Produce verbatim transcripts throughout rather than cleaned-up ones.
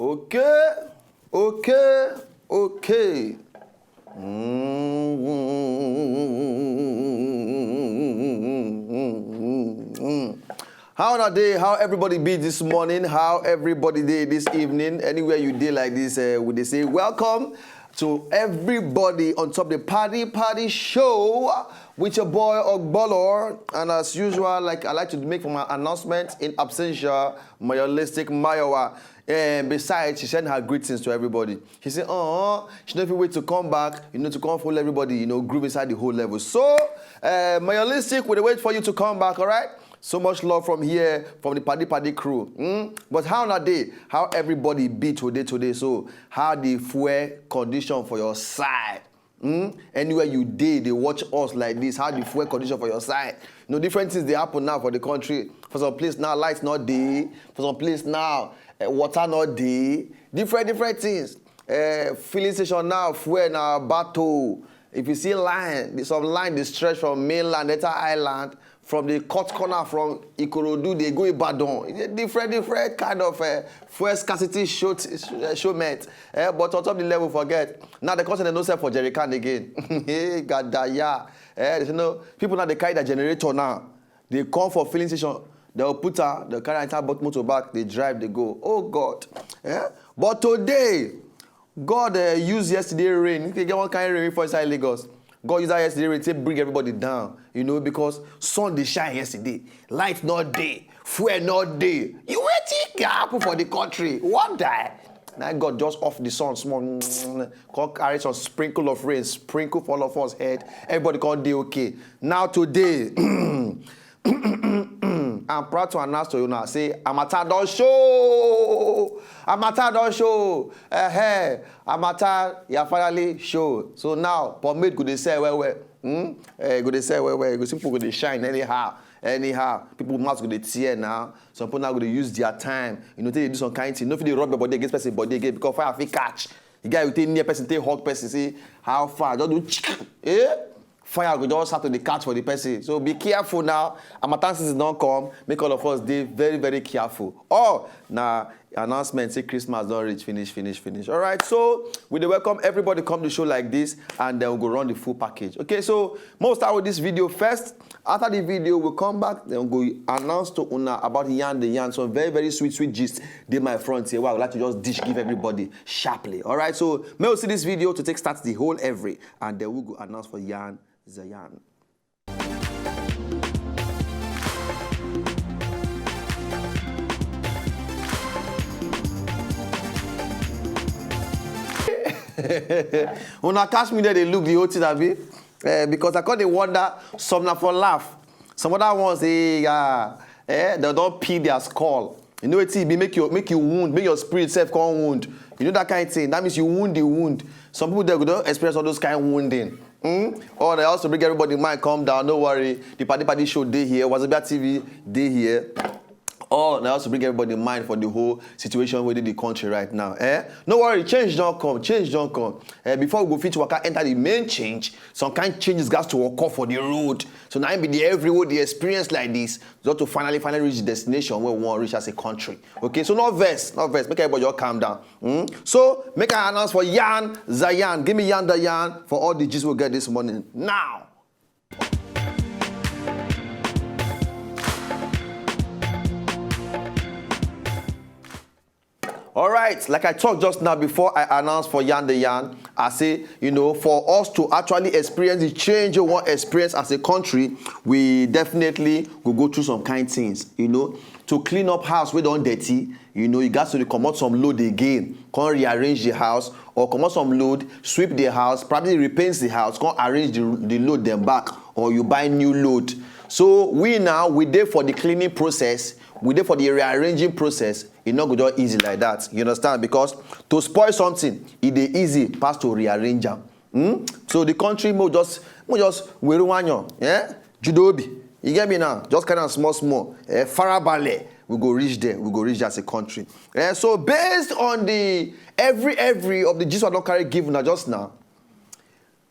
Okay, okay, okay. Mm. How una dey? How everybody be this morning? How everybody dey this evening? Anywhere you dey like this, uh, we dey say welcome to everybody on top the Party Party Show with your boy Ogbolo. And as usual, like I like to make my announcement in absentia, Mayolistic Mayowa. And besides, she sent her greetings to everybody. She said, uh-huh, she never wait to come back, you know, to come follow everybody, you know, groove inside the whole level. So, uh, Mayolistic, we dey wait for you to come back, all right? So much love from here, from the Paddy Paddy crew. Mm? But how na dey? How everybody be today, today? So, how the fuel condition for your side? Mm? Anywhere you dey, they watch us like this. How the fuel condition for your side? No different things they happen now for the country. For some place now, lights not dey. For some place now, uh, water not dey. Different, different things. Uh, filling station now, fuel now, battle. If you see line, some line dey stretch from mainland, enter island, from the cut corner from Ikorodu, they go Ibadan. It's a different, different kind of uh, fuel scarcity show, t- sh- uh, show met. Uh, but on top of the level, forget. Now the country they no sell for jerry can again. Hey, gadaya. Uh, you know, people now they carry the generator now. They come for filling station. They'll put her, they'll carry her entire bot- motor back, they drive, they go. Oh God. Yeah? But today, God uh, used yesterday rain. You can get one kind of rain for inside Lagos. God used that yesterday rain to bring everybody down, you know, because sun dey shine yesterday, light not dey, fuel not dey. You wetin can happen for the country? What die? Now God just off the sun small, come carry some sprinkle of rain, sprinkle for all of us head. Everybody come dey okay. Now today, I'm proud to announce to you now, say Amata don show. Amata don show. Eh, eh. Amata, you finally show. So now, pomade go dey sell well well. Hmm? Eh, go dey sell well well. Go see people go dey shine anyhow, anyhow. People mouth go dey tear now. Some people now go dey use their time. You know, take dey do some kind thing. No fit dey rub your body against person body again because fire fit catch. The guy will take near person, take hug person, say how far? Just do eh? Fire go just start to dey catch for the person. So be careful now. Harmattan season don come. Make all of us dey very, very careful. Oh, na announcement say Christmas don reach, finish, finish, finish. All right, so we dey welcome everybody come the show like this, and then we go run the full package. Okay, so mo start with this video first. After the video, we come back, then we go announce to una about yarn the yarn. Some very, very sweet, sweet gist dey my front here. Well, I would like to just dish give everybody sharply. All right, so may we see this video to take start the whole every, and then we go announce for yarn the yarn. Una catch me there, they look the whole thing, abi? Eh, because I come dey wonder, some na for laugh, some other ones, eh, yeah, eh, they don peel their skull. You know wetin e be? Make you make you wound, make your spirit self come wound. You know that kind of thing. That means you wound the wound. Some people they go don experience all those kind of wounding. Hmm? Or they also bring everybody mind come down. No worry, the Paddy Paddy show dey here. Wazobia T V dey here. Or they also bring everybody mind for the whole situation within the country right now. Eh? No worry, change don't come, change don't come. Eh, before we go fit waka enter the main change, some kind changes got to occur for the road. So now be the every road the experience like this, just to finally finally reach the destination where we want to reach as a country. Okay, so no verse, no verse. Make everybody just calm down. Hmm? So make I announce for Yan Zayan. Give me Yan the Yan for all the gist we get this morning. Now. All right, like I talked just now before I announced for Yan the Yan, I say, you know, for us to actually experience the change we want experience as a country, we definitely go go through some kind things, you know, to clean up house we don't dirty, you know, you got to comot some load again, come rearrange the house, or comot some load, sweep the house, probably repaint the house, come arrange the, the load them back, or you buy new load. So we now, we dey for the cleaning process, we dey for the rearranging process. E no go just easy like that, you understand? Because to spoil something, e dey easy pass to rearrange am. Hmm? So the country mo just mo just weru wanyo, yeah? Judobi. You get me now? Just kind of small, small. Eh, farabale, we go reach there. We go reach there as a country. Eh, so based on the every every of the gist I don carry give una just now,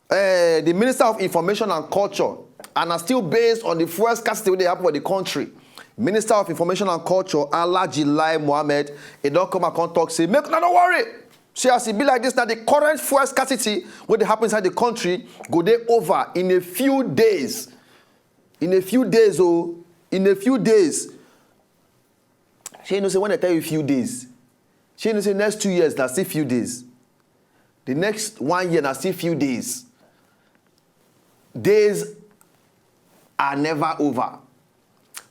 eh, the Minister of Information and Culture, and are still based on the fuel scarcity wey dey happen for the country. Minister of Information and Culture, Alhaji Lai Mohammed, e don come and come talk say, "Make una no worry. See, as e be like this, na the current fuel scarcity wey dey happen inside the country go dey over in a few days." In a few days, oh, in a few days. Shey you know say when I tell you few days, shey you know say next two years na still few days. The next one year na still few days. Days are never over.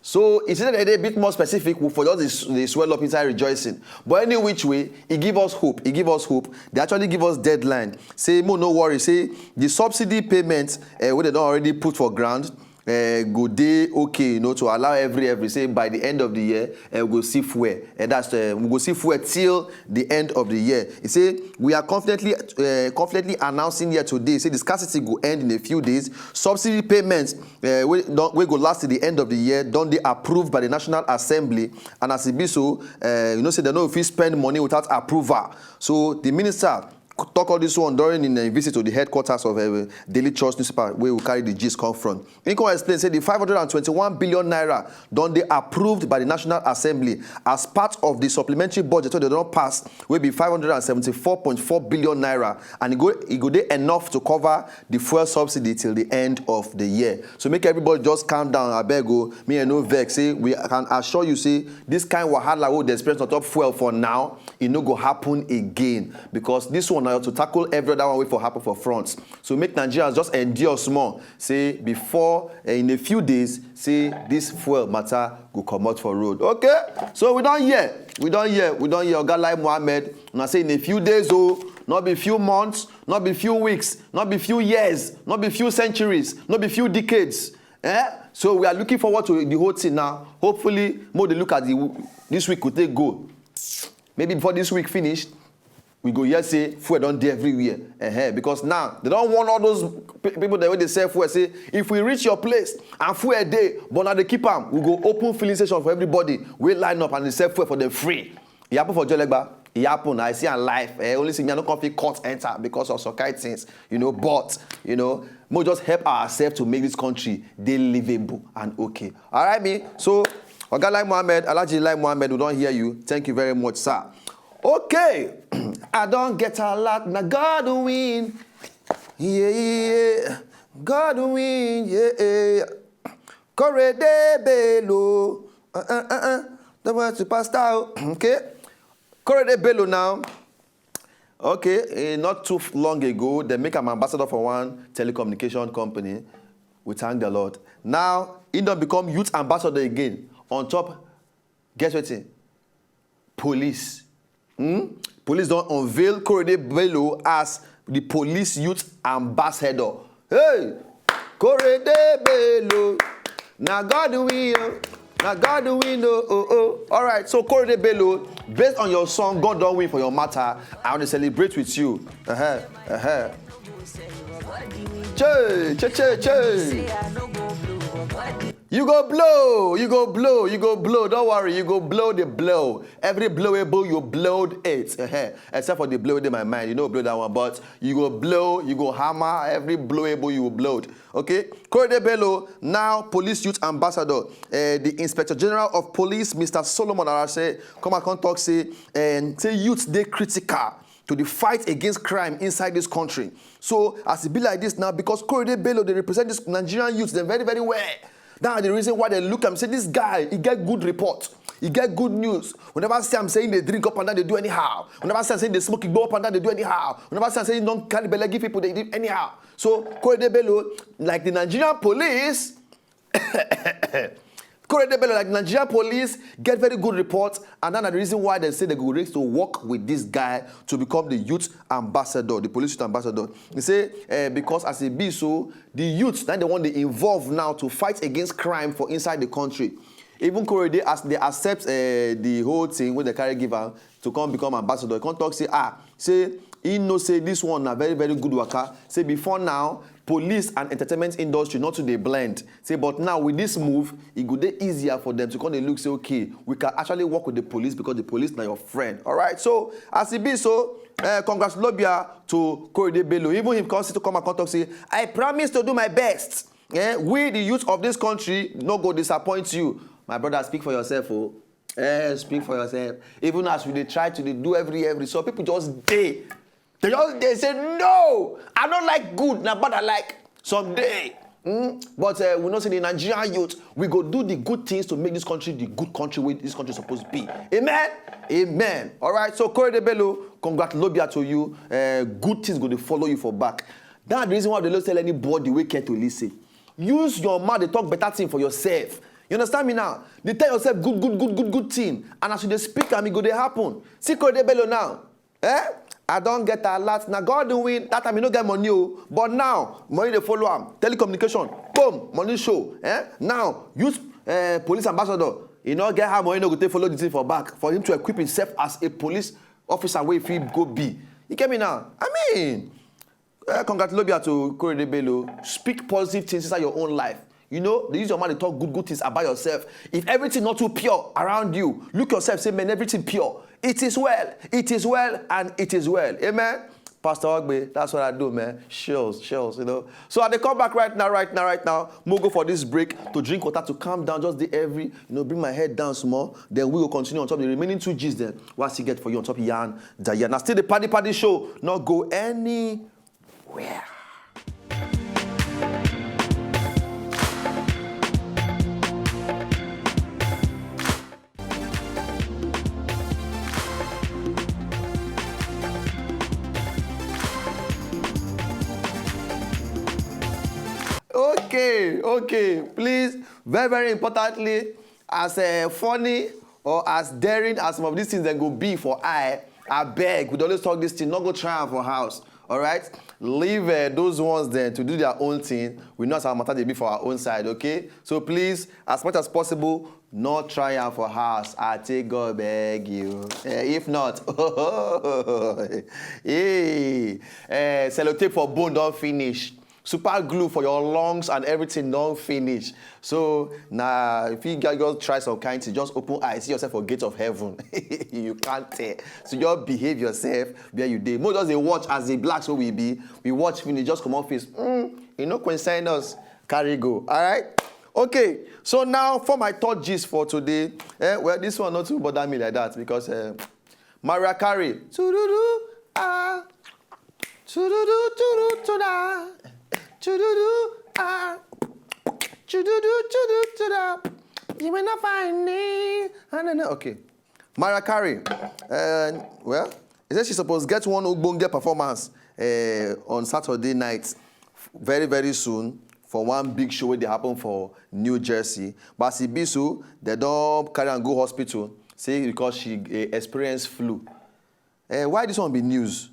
So e say that they dey a bit more specific, we for just dey s- dey swell up inside rejoicing. But any which way, e give us hope. E give us hope. They actually give us deadline. Say, "Mo, no worry." Say the subsidy payment uh, wey they don already put for ground uh, go dey okay, you know, to allow every every say by the end of the year uh, we go see fuel. And that's uh, we go see fuel till the end of the year. He say, "We are confidently uh, confidently announcing here today say the scarcity go end in a few days. Subsidy payments uh, wey don wey go last till the end of the year don dey approved by the National Assembly." And as e be so, uh, you know say dem no fit spend money without approval. So the minister talk all this one during im uh, visit to the headquarters of uh, Daily Trust newspaper wey we carry the gist come from. Im come explain say the five hundred and twenty-one billion naira don dey approved by the National Assembly as part of the supplementary budget wey dem don pass, wey be five hundred and seventy-four point four billion naira, and e go e go dey enough to cover the fuel subsidy till the end of the year. So make everybody just calm down, abeg o. Me, I no vex. Say we can assure you say this kind wahala wey we dey experience on top fuel for now, e no go happen again, because this one na to tackle every other one wey for happen for front. So make Nigerians just endure small. Say before uh, in a few days, say this fuel matter go comot for road. Okay, so we don hear, we don hear, we don hear Oga Lai Mohammed. Una say in a few days, oh, not be few months, not be few weeks, not be few years, not be few centuries, not be few decades. Eh? So we are looking forward to the whole thing now. Hopefully, more they look at the this week could take go. Maybe before this week finish, we go hear say fuel don dey everywhere. Uh-huh. Because now they don warn all those pe- people that wey dey sell fuel say if we reach your place and fuel dey, but na dey keep am, we go open filling station for everybody wey line up and dey sell fuel for them free. E happen for Jolegba. E happen. I see am live. Eh, only see me, I no come fit cut enter because of some kind things, you know. But you know, mo just help ourselves to make this country dey livable and okay. All right, me. So, Oga Lai Mohammed, Alhaji Lai Mohammed, we don hear you. Thank you very much, sir. Okay, I don get a lot. Na God win. Yeah, yeah. God win. Yeah, yeah. Korede Bello. Uh, uh, uh, uh. The word superstar. Okay. Korede Bello now. Okay, eh, not too f- long ago, they make am ambassador for one telecommunication company. We thank the Lord. Now, he don become youth ambassador again. On top, guess wetin? Police. Hmm? Police don unveil Korede Bello as the police youth ambassador. Hey! Korede Bello. Na God win o. Na God win o. Oh, oh. All right, so Korede Bello, based on your song, God don win for your matter, I want to celebrate with you. Uh-huh. Uh-huh. Che, che, che, che. You go blow, you go blow, you go blow. Don't worry, you go blow the blow. Every blowable, you blowed it. Uh-huh. Except for the blow in my mind. You know, blow that one, but you go blow, you go hammer every blowable you blowed. Okay? Korede Bello, now police youth ambassador. Uh, the Inspector General of Police, Mister Solomon Arase, come and come talk say, and say youth dey critical to the fight against crime inside this country. So as e be like this now, because Korede Bello dey represent this Nigerian youth dem very, very well. That's the reason why they look at him say this guy, he get good report, he get good news. We never see him saying they drink up and down, they do anyhow. We never see him saying they smoke igbo up and down, they do anyhow. We never see him saying don't carry belle give people, they do anyhow. So Korede Bello, like the Nigerian police, Korede Bello, like Nigerian police, get very good report, and that's the reason why they say they go ready to work with this guy to become the youth ambassador, the police youth ambassador. He say uh, because as e be so, the youth now they want to involve now to fight against crime for inside the country. Even Korede, as they accept uh, the whole thing when they carry give am to come become ambassador, he come talk say ah say he know say this one na very, very good waka. Say before now, police and entertainment industry not to dey blend. Say but now with this move, e go dey easier for them to come dey look say okay, we can actually work with the police because the police na your friend. All right, so as e be so, uh, congratulobia to Korede Bello. Even him come sit to come and come talk say I promise to do my best. Eh, we the youth of this country no go disappoint you. My brother, speak for yourself o. Eh, speak for yourself. Even as we dey try to dey do every every, some people just dey. They just dey say, "No, I don't like good, na bad I like." Some dey. Mm? But uh, we know say the Nigerian youth, we go do the good things to make this country the good country wey this country suppose be. Amen. Amen. All right. So Korede Bello, congratulobia to you. Uh, good things go dey follow you for back. That's the reason why they don't tell anybody wey care to listen. Use your mouth to talk better thing for yourself. You understand me now? They tell yourself good, good, good, good, good thing. And as you dey speak am, e go dey happen. See Korede Bello now. Eh? I don't get a lot. Now God do win. That time you no get money o. But now, money dey follow am. Telecommunication, boom, money show. Eh? Now, use uh, police ambassador. You no get how money no go take follow the thing for back. For him to equip himself as a police officer wey fit go be. You get me now? I mean, uh, congratulobia to Korede Bello. Speak positive things inside your own life. You know, they use your mouth to talk good, good things about yourself. If everything not too pure around you, look yourself, say, "Man, everything pure." It is well, it is well, and it is well. Amen. Pastor Ogbe, that's what I do, man. Chills, chills, you know. So I dey come back right now, right now, right now. Mo go for this break to drink water to calm down, just the every, you know, bring my head down small. Then we will continue on top the remaining two G's then. What I still get for you on top Yan Daya. Now still the Paddy Paddy show. Not go anywhere. Okay, okay. Please, very, very importantly, as uh, funny or as daring as some of these things then go be for I, I beg, we always talk this thing, not go try am for house. All right, leave uh, those ones then to do their own thing. We know as our matter dey be for our own side, okay? So please, as much as possible, not try am for house. I take God beg you. Eh, if not, hey, eh, sellotape for bone don finish. Super glue for your lungs and everything don finish. So now, if you just try some kind thing, just open eye, see yourself for gate of heaven. You can't tell. So just behave yourself where you dey. Mo just dey watch as the blacks wey we be. We watch finish, just comot face. Mm, you know, concern us. Carry go. All right. Okay. So now for my third gist for today. Eh, well, this one not too bother me like that because uh, Mariah Carey. Tududu, ah. Tududu, tudu, tuda. Tududu, ah. Tududu, tudu, tuda. You will not find me. I don't know. Okay. Mariah Carey. Uh, well, he said she supposed get one ogbonge performance uh, on Saturday night, very, very soon, for one big show wey dey happen for New Jersey. But as e be so, they don carry am go hospital, say because she uh, experience flu. Uh, why this one be news?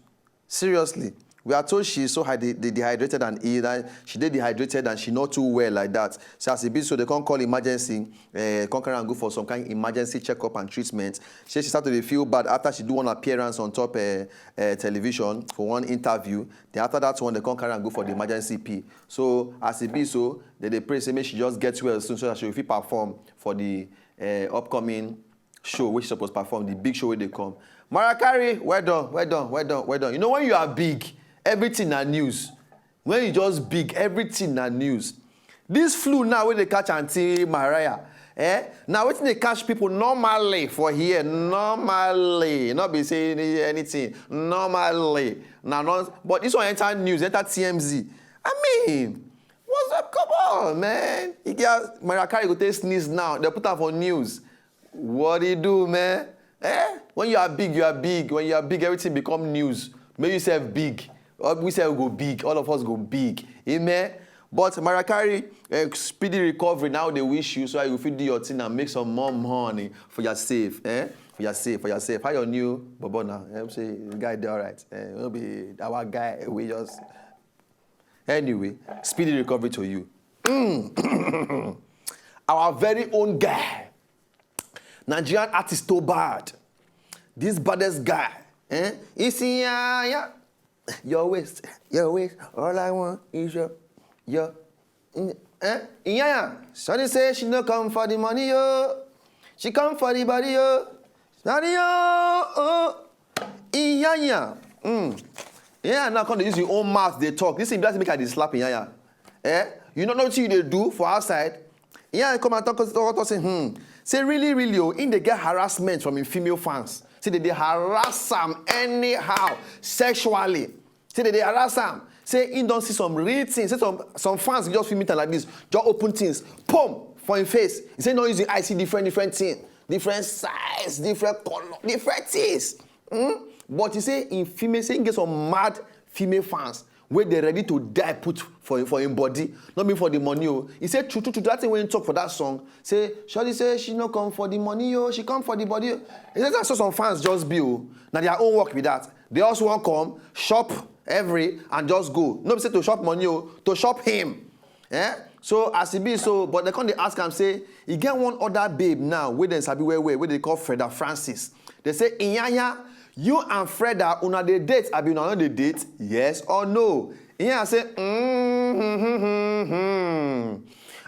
Seriously, we are told she is so high, de- de- dehydrated and ill that she dey dehydrated and she not too well like that. So as e be so, they come call emergency, uh, come carry am go for some kind emergency checkup and treatment. Say she start to dey feel bad after she do one appearance on top uh, uh, television for one interview. Then after that one, they come carry am go for the emergency P. So as e be so, they dey pray say make she just get well soon so that she will fit perform for the uh, upcoming show wey she suppose perform, the big show wey dey come. Mariah Carey, well done, well done, well done, well done. You know when you are big, everything na news. When you just big, everything na news. This flu now wey dey catch Aunty Mariah, eh? Now wetin dey catch people normally for here, normally, not be say any- anything, normally. Now, not, but this one enter news, enter T M Z. I mean, what's up? Come on, man. You get Mariah Carey go take sneeze now. They put am for news. What do you do, man? Eh? When you are big, you are big. When you are big, everything become news. Make yourself big. All- We say we go big. All of us go big. Amen. But Mariah Carey, eh, speedy recovery. Now they wish you so you fit do your thing and make some more money for yourself. Eh? For yourself, for yourself. How your new bobo now? Eh, say the guy dey alright. Eh, no be our guy. We just anyway, speedy recovery to you. Mm. Our very own guy, Nigerian artist, too bad. This baddest guy, eh? He see, yeah, yeah. Your waist, your waist. All I want is your, your, mm, eh? Yeah, yeah. Shawty say she no come for the money, yo. She come for the body, yo. Body, yo. Oh. Iyanya. Mm. Yeah, now come dey use your own mouth dey talk. This thing just make I dey slap Iyanya. Eh? You no know wetin you dey do for outside. Yeah, come and talk, talk, talk, say, hmm. Say, really, really, oh, in dey get harassment from im female fans. Say, they dey harass am anyhow, sexually. Say, they dey harass am. Say, he don see some real things. Say, some, some fans just fit meet am like this, just open things, pom, for im face. He say, no use the eye see different, different thing, different size, different color, different things. Hmm? But he say, im female, say, he get some mad female fans wey dey ready to die put for, for im body, not be for the money o. He say, true, true, true, that thing wey he talk for that song, say, Shorty say she no come for the money o, she come for the body o. He say, that's so some fans just be o. Na their own work be that. They also wan come, shop every, and just go. No be say to shop money o, to shop him. Eh? So as e be so, but they come dey ask am say, e get one other babe now wey dem sabi well well, wey they call Freda Francis. They say, Iyanya, you and Freda, una dey date, abi una no dey date? Yes or no? Iyanya say, mm-hmm.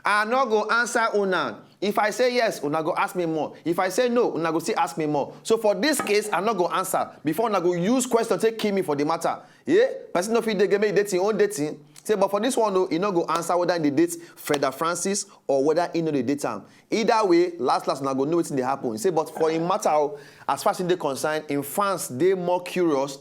I no go answer una. If I say yes, una go ask me more. If I say no, una go still ask me more. So for this case, I no go answer. Before una go use question take kill me for the matter. Yeah? Person no fit dey get, make e date im own dating. Say, but for this one, no, he no go answer whether he dey date Freda Francis or whether he no dey date am. Either way, last last, una go know wetin dey happen. Say, but for im matter o, as far as he dey concerned, im fans dey more curious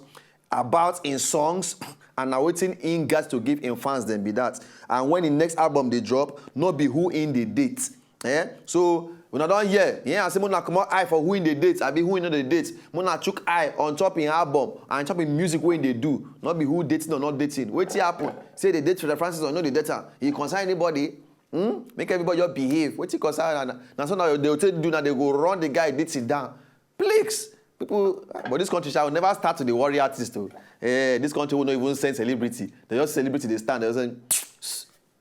about im songs and na wetin im get to give im fans dem be that. And when im next album dey drop, no be who im dey date. Eh? So una don hear, yeah, I say una comot eye for who im dey date, abi who im no dey date. Una chook eye on top im album and on top im music wey im dey do. No be who dating or not dating. Wetin happen? Say they date Freda Francis or no dey date am. E concern anybody? Hmm? Make everybody just behave. Wetin concern una? Na so now they go take do, na they go run the guy dating down. Please, people, but this country shall never start to dey worry artist o. Eh, this country will not even send celebrity. They just celebrity, they stand, they say,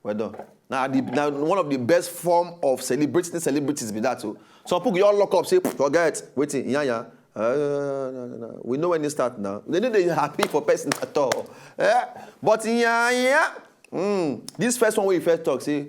well done. Now, the, now one of the best form of celebrating celebrities be that o. Some people you all lock up, say, forget, waiting, yeah, yeah. Uh, no, no, no. We know when they start now. They know they happy for person at all. Eh? But yeah, yeah. Mm, this first one wey you first talk, say,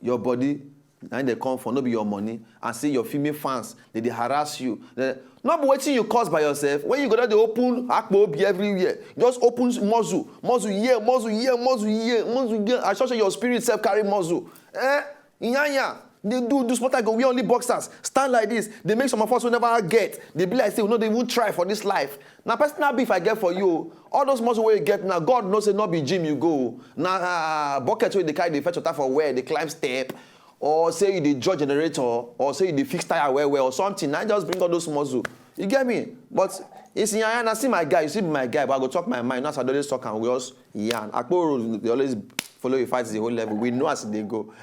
your body, na im dey come for, no be your money. And say your female fans, they dey harass you. They, no be wetin you cause by yourself. When you go there, they open akpo obi everywhere. Just open muscle, muscle here, muscle here, muscle here, muscle here. I sure say your spirit self carry muscle. Eh? Inyanya. They do, do small time go wear only boxers, stand like this. They make some of us who never get. They be like say we no dey even try for this life. Na personal beef I get for you. All those muscle wey you get now, God knows say no be gym you go. Na, ah, bucket wey they carry, they fetch water for where, they climb step, or say you dey draw generator, or say you dey fix tire well well or something. Na just bring all those muscle. You get me? But it's in your hand. I see my guy. You see my guy, but I go talk my mind. As I always talk and we also yarn. Akpo Road, they always follow you fight the whole level. We know as they go.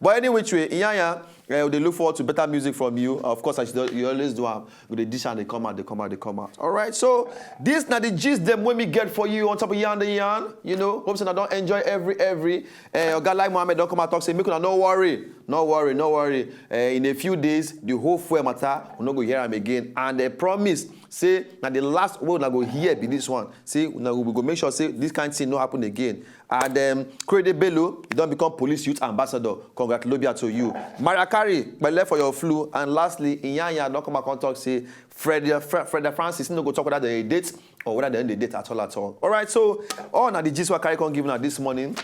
But any which way, yeah, yeah. Uh, they look forward to better music from you. Of course, as you, you always do, um, with the dish and they come out, they come out, they come out. All right, so this now the gist them when we get for you on top of yarn the yarn. You know, hope so I don't enjoy every every. Uh, guy like Mohammed don't come and talk say, make una no worry, no worry, no worry. Uh, in a few days, the whole fuel matter, we no go hear am again. And they promise say now the last way we go hear be this one. Say now we go make sure say this kind of thing no happen again. And um, Krede Bello, he don become police youth ambassador. Congratulate to you. Mariah Carey, pẹ̀lẹ́ for your flu. And lastly, Inyanya don come and come talk say Fred, Fred, Fred Francis no go talk whether they date or whether they dey date at all at all. All right, so all na the gist wey I carry come give una this morning.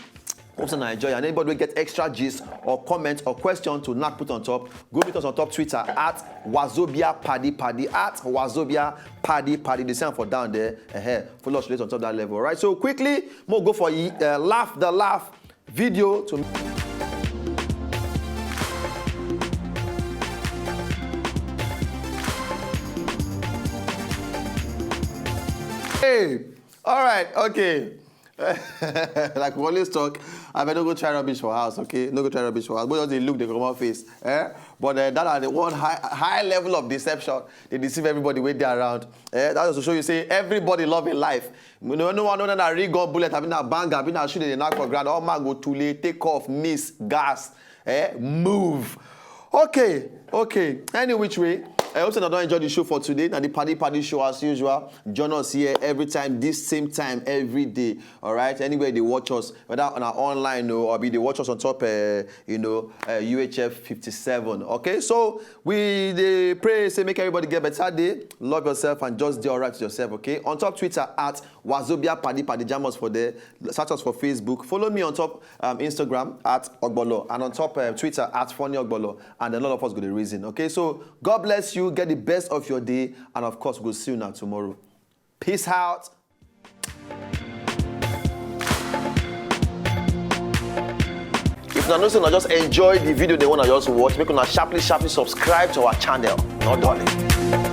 Hope say una enjoy. And anybody wey get extra gist or comment or question to knack put on top, go meet us on top Twitter at Wazobia Paddy Paddy, at Wazobia Paddy Paddy. They say am for down there. Uh-huh. Follow us later on top that level. All right, so quickly, mo go for uh, laugh the laugh video to. Hey, all right, okay. Like we always talk, I better go try rubbish for house, okay? No go try rubbish for house. But just they look, they come out face. Eh? But uh, that are the one high, high level of deception. They deceive everybody with their around. Eh? That also show you say everybody love in life. You know, no one know that rig gun bullet, I mean, a banger, I mean, a shoot they knock for ground. All man go too late, take off, miss, gas, eh? Move. Okay, okay. Any which way, I hope that you enjoyed the show for today. Now the Paddy Paddy show as usual. Join us here every time, this same time every day. All right. Anywhere they watch us, whether on our online or, or be they watch us on top, uh, you know, uh, U H F fifty-seven. Okay. So we they pray say make everybody get better day. Love yourself and just do all right to yourself. Okay. On top Twitter at Wazobia Paddy Paddy. Jam us for there. Search us for Facebook. Follow me on top um, Instagram at Ogbolo and on top uh, Twitter at Funny Ogbolo. And a lot of us go the reason. Okay. So God bless you. Get the best of your day. And of course, we'll see you now tomorrow. Peace out. If una know say una just enjoy the video they wanna just watch, make una sharply sharply subscribe to our channel. No darling.